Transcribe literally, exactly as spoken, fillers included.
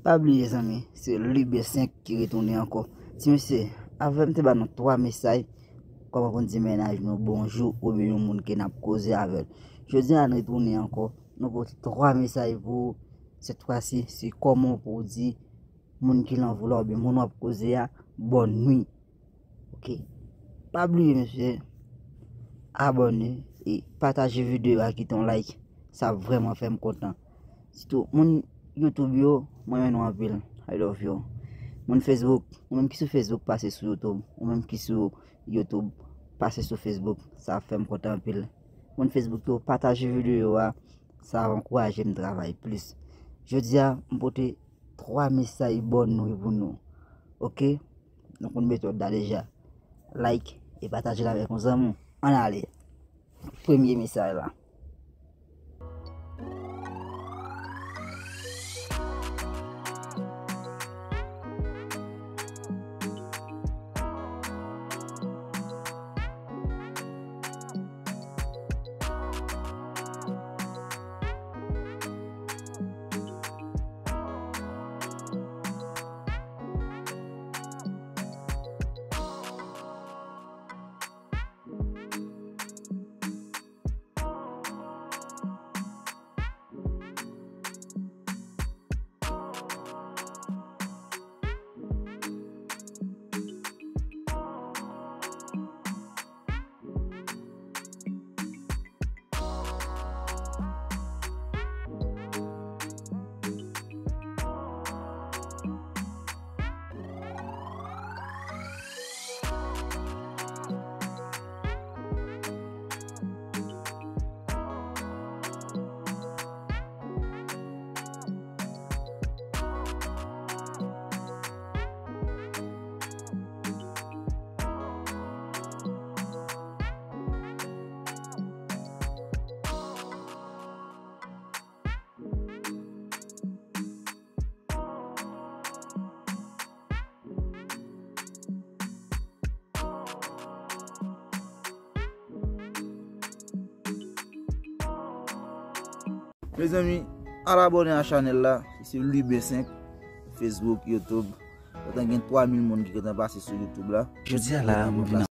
Pa bliye zanmi, se Libe senk ki retounen ankò. Ti mesye, avè m te ba nou twa mesaj, kòman pou n di mennaj nou bonjou oubyen yon moun ke n ap koze avè l. Jodi a n retounen ankò, nou pote twa mesaj pou ou. Sèt fwa si, se kòman pou w di moun ki lan vou la oubyen moun w ap koze a bòn nwi. Ok. Pa bliye mesye, abòne e pataje videyo a, kite yon like. Sa ap vrèman fè m kontan. Sitou moun YouTube yo, mwen renmen nou anpil. I love you. Moun Facebook, ou menm ki sou Facebook, pase sou YouTube. Ou menm ki sou YouTube, pase sou Facebook. Sa ap fè m kontan anpil. Moun Facebook yo, pataje videyo a. Sa ap ankouraje m travay plis. Jodi a, m pote twa mesaj bòn nwi pou nou. Ok? Nou konn metòd la deja. Like e pataje l avèk yon zanmi w. Ann ale. Premye mesaj la. Mezanmi, al abòne a chanèl la, se Libe senk, Facebook, YouTube. Gentan gen twa mil moun ki gentan pase sou YouTube la. Jodi a la, m vin